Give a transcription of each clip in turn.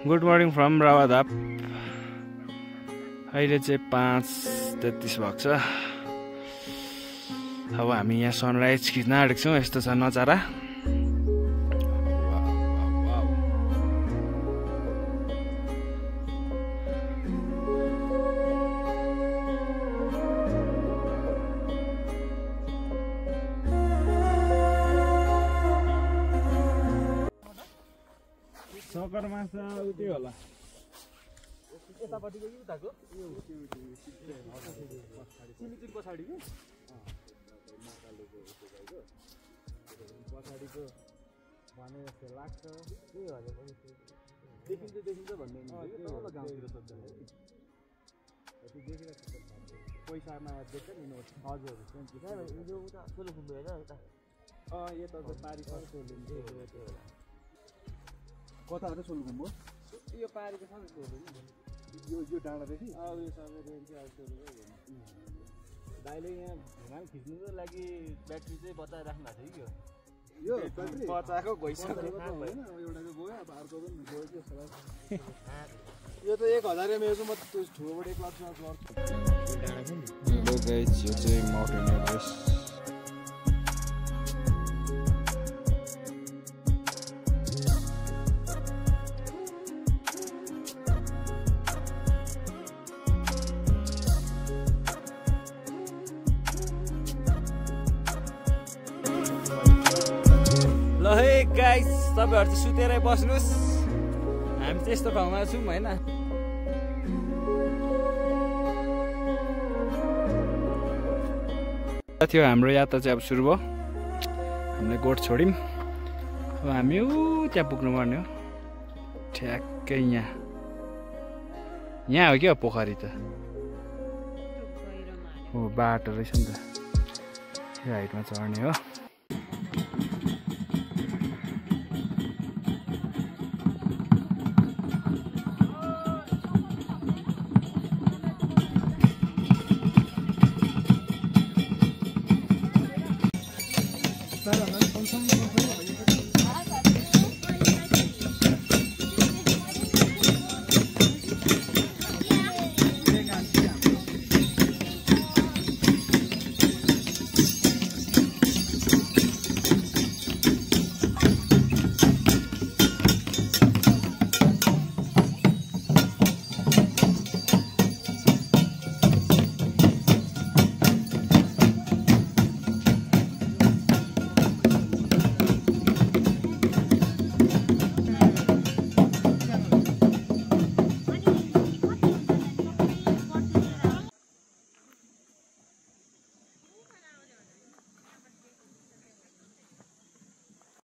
Good morning from रावाधाप। अहिले चाहिँ 5:33 भएको छ। अब हामी यहाँ सनराइज खिच्न आँटेको छौँ। यस्तो छ नजारा। सगरमाथा उतै होला। यतापट्टिको कि उताको सिलिचिङ पछाडिको पछाडिको भने जस्तो लाग्छ। त्यही भएर पनि देखिन्छ भन्ने तल गाउँतिर सोध्दा यति देखिरहेको पैसामा देख्छ नि नोट। हजुर यो उता सोलुखुम्बु होइन यता यता चाहिँ पारी छ सोलुखुम्बु कता हो सोलुखुम्बु यो पारीको छ नि सोलुखुम्बु यो डाँडादेखि यो सबै रेन्ज चाहिँ दाइले यहाँ ढुङ्गाल खिच्नुको लागि ब्याट्री चाहिँ बचाइराख्नु भएको थियो कि यो बचाएको गइसक्यो होइन। एउटा चाहिँ गयो अब अर्को पनि गयो कि जस्तो लाग्छ। यो त 1000 mAh म त्यो ठुलोबाट 1 लाख गर्छु। हेलो गाइस, यो चाहिँ माउन्टेन एभरेस्ट। ल है गाइस, तपाईँहरू चाहिँ सुतेरै बस्नुहोस्। हामी चाहिँ यस्तो ठाउँमा छौँ होइन। थियो हाम्रो यात्रा चाहिँ अब सुरु भयो। हामीले गोठ छोड्यौँ। अब हामी त्यहाँ पुग्नुपर्ने हो। ठ्याक्कै यहाँ हो क्या पोखरी त। हो बाटो रहेछ नि त। यो हाइटमा चढ्ने हो।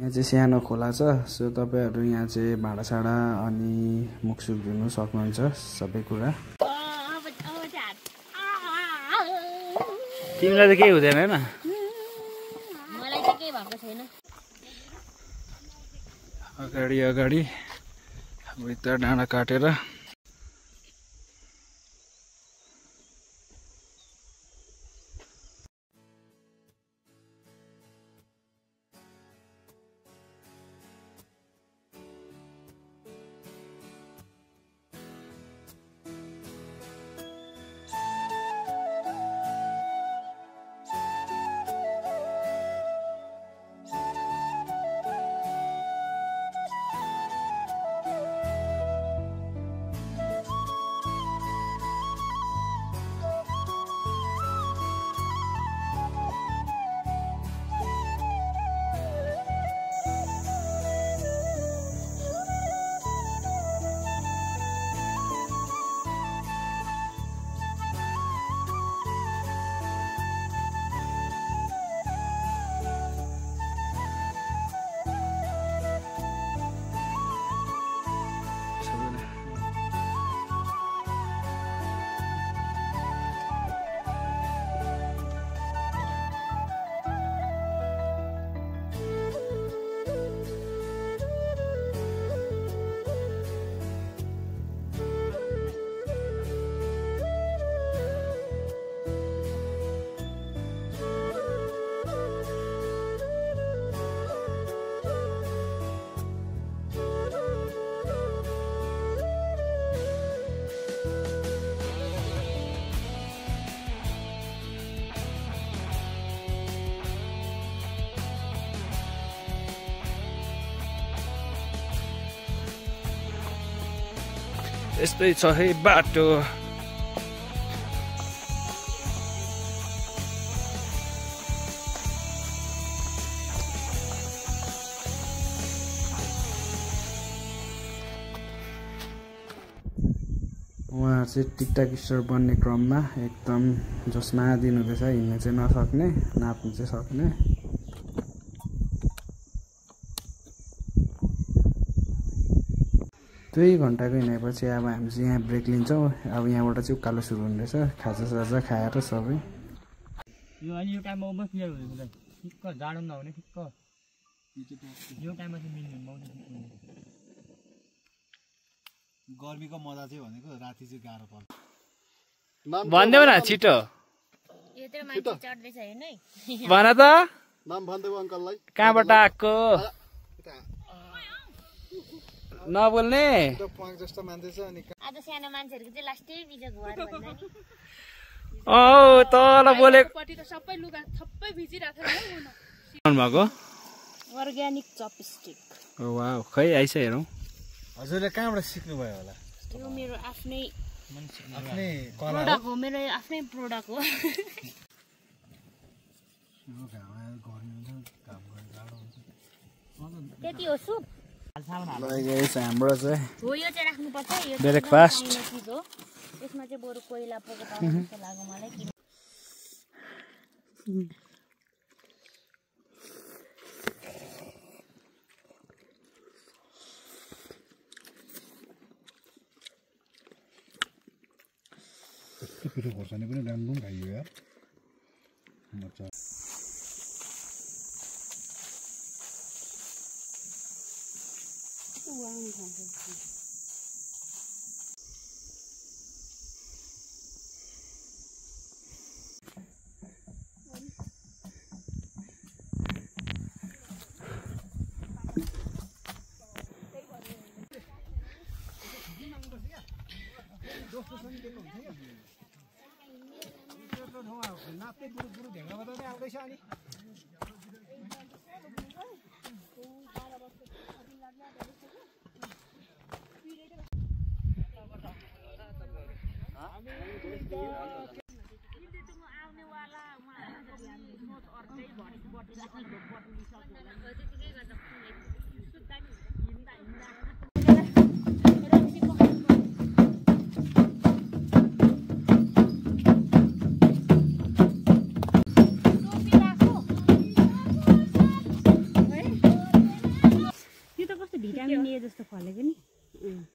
यहाँ चाहिँ सानो खोला छ। सो तपाईँहरू यहाँ चाहिँ भाँडासाँडा अनि मुखसुख धुनु सक्नुहुन्छ सबै कुरा। तिमीलाई त केही हुँदैन होइन? मलाई चाहिँ केही भएको छैन। अगाडि अगाडि अब यता डाँडा काटेर यस्तै छ है बाटो। उहाँ चाहिँ टिकटक स्टार बन्ने क्रममा एकदम जसमा दिनुहुँदैछ, हिँड्न चाहिँ नसक्ने, नाप्नु चाहिँ सक्ने। दुई घन्टाको हिँडेपछि अब हामी चाहिँ यहाँ ब्रेक लिन्छौँ। अब यहाँबाट चाहिँ उकालो सुरु हुँदैछ, खाजासाजा खाएर सबै। यो अनि यो टाइममा म क्लियर हुँदैन ठिक्क जाडो नहुने ठिक्क यो टाइममा चाहिँ मिल्ने मौसम गर्मीको मजा चाहिँ भनेको राति चाहिँ गाह्रो पर्छ। भन्देऊ न छिटो यत्रो मान्छे चढ्दैछ हेर्नु है। भन त नाम भन्देऊ अङ्कललाई। कहाँबाट आएको नबोल्ने जस्तो मान्छे छ अनि आज सानो मान्छेहरूको चाहिँ लास्टै बिजोग भएर भन्दा नि औ तल बोलेको पट्टि त सबै लुगा थप्पै भिजिरहेको छ भएको अर्ग्यानिक चपस्टिक। वाउ खै आइस हेरौँ। हजुरले कहाँबाट सिक्नुभयो होला? यो मेरो आफ्नै आफ्नै कला प्रोडक्ट हो, मेरो आफ्नै प्रोडक्ट हो। त्यति हो सुप हाम्रो चाहिँ हो, यो चाहिँ राख्नुपर्छ। यो ब्रेकफास्ट चिज हो, यसमा चाहिँ बरु कोइला पोको पाउनु जस्तो लाग्यो मलाई। किन पिरो खोर्सानी पनि राम्रो खाइयो यार। मजा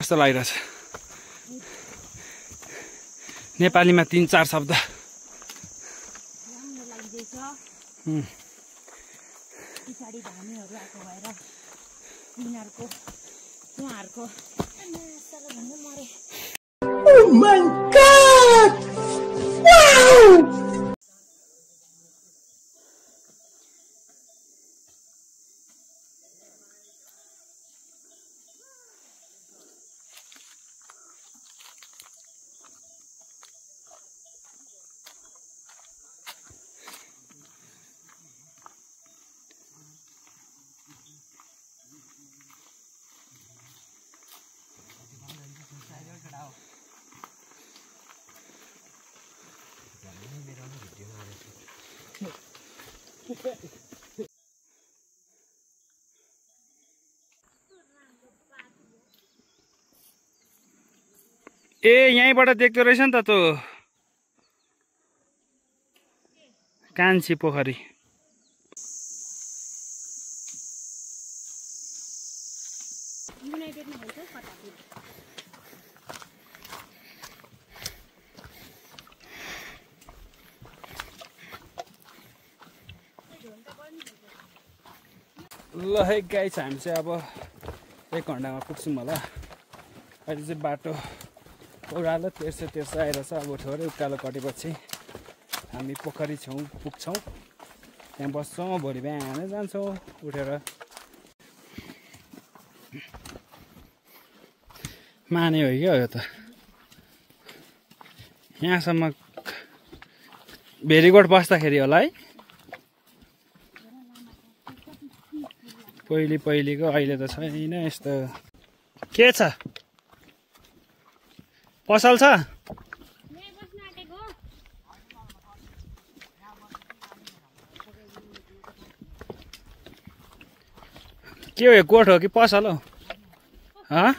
कस्तो लागिरहेछ? नेपालीमा 3-4 शब्द। पछाडि धामीहरू आएको भएर तिनीहरूको उहाँहरूको भन्नु मरे। Oh my God! Wow! ए यहीँबाट देख्दो रहेछ नि त त्यो कान्छी पोखरी। ल है गाइस, हामी चाहिँ अब 1 घन्टामा पुग्छौँ होला। अहिले चाहिँ बाटो ओह्रालो तेर्सो आएर छ। अब थोरै उकालो कटेपछि हामी पोखरी छेउ पुग्छौँ, त्यहाँ बस्छौँ। भोलि बिहान जान्छौँ उठेर। माने हो क्या यो त, यहाँसम्म भेरीगोठ बस्दाखेरि होला है। पहिलेको अहिले त छैन यस्तो। के छ पसल छ के हो यो कोठ हो कि पसल हो हँ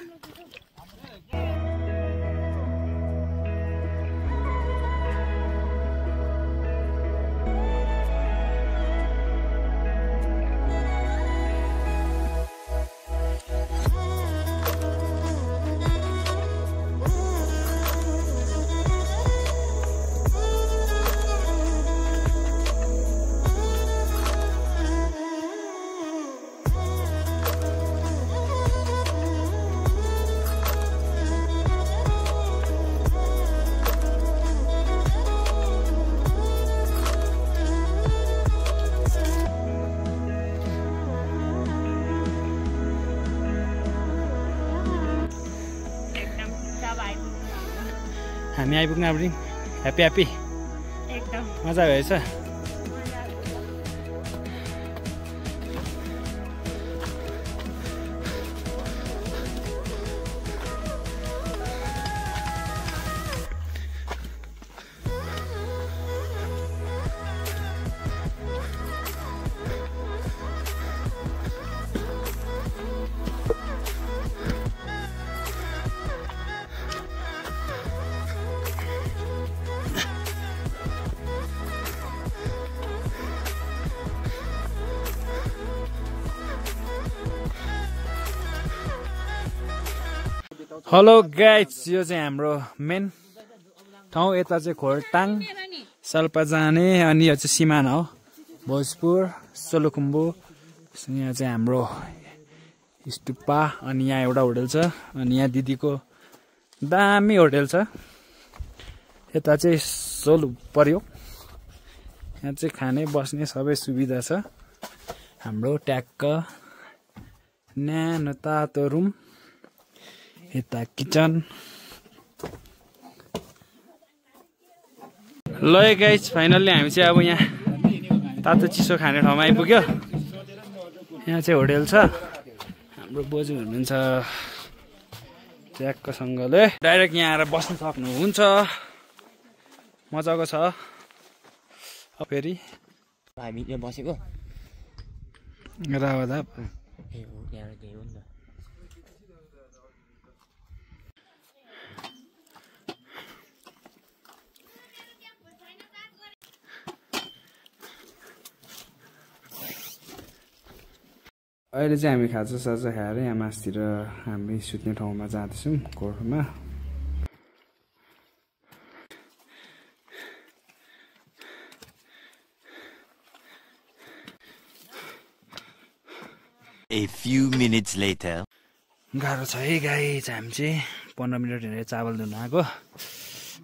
हामी आइपुग्न आँपरी ह्याप्पी ह्याप्पी एकदम मजा भएछ हेलो गाइज यो चाहिँ हाम्रो मेन ठाउँ यता चाहिँ खोरटाङ सल्पा जाने अनि यो चाहिँ सिमाना हो भोजपुर सोलुखुम्बु यहाँ चाहिँ हाम्रो स्टुप्पा अनि यहाँ एउटा होटल छ अनि यहाँ दिदीको दामी होटल छ यता चाहिँ सोलु पर्यो यहाँ चाहिँ खाने बस्ने सबै सुविधा छ हाम्रो ट्याक्क न्यानो तातो रुम यता किचन ल गाइज फाइनल्ली हामी चाहिँ अब यहाँ तातो चिसो खाने ठाउँमा आइपुग्यो यहाँ चाहिँ होटल छ हाम्रो बोजू हुनुहुन्छ ट्याक्कसँगले डाइरेक्ट यहाँ आएर बस्न सक्नुहुन्छ मजाको छ फेरि हामी यहाँ बसेको रावाधाप अहिले चाहिँ हामी खाजासाजा खाएर यहाँ मासतिर हामी सुत्ने ठाउँमा जाँदैछौँ कोठमा A few minutes later. गाह्रो छ है गाइज हामी चाहिँ 15 मिनट हिँडेर चावल धुन आएको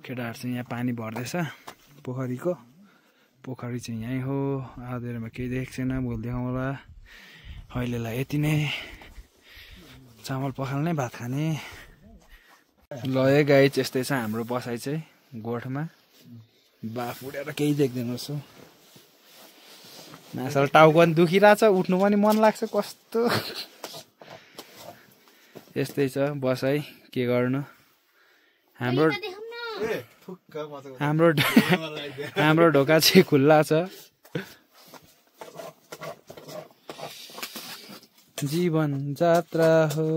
केटाहरू चाहिँ यहाँ पानी भर्दैछ पोखरीको पोखरी चाहिँ यहीँ हो आधेरमा केही देखेको छैन भोलि देखाउँला अहिलेलाई यति नै चामल पखाल्ने भात खाने ल है गाइज यस्तै छ हाम्रो बसाइ चाहिँ गोठमा बाफ उडेर केही देख्दैन रहेछ मासल टाउको पनि दुखिरहेछ उठ्नु पनि मन लाग्छ कस्तो यस्तै छ बसाइ के गर्नु हाम्रो ढोका चाहिँ खुल्ला छ जीवन जात्रा हो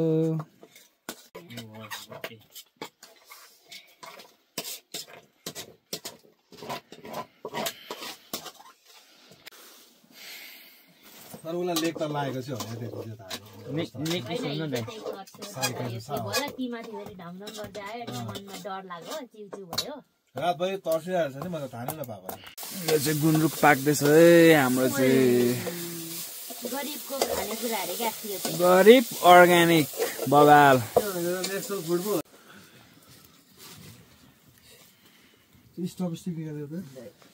तर उसलाई लेख त लागेको छ रातभरि तर्सिरहेको छ नि म त थाहा नै नपाएको यो चाहिँ गुन्द्रुक पाक्दैछ है हाम्रो चाहिँ गरिब अर्ग्यानिक बबाल स्टप स्टिक निकाल्यो त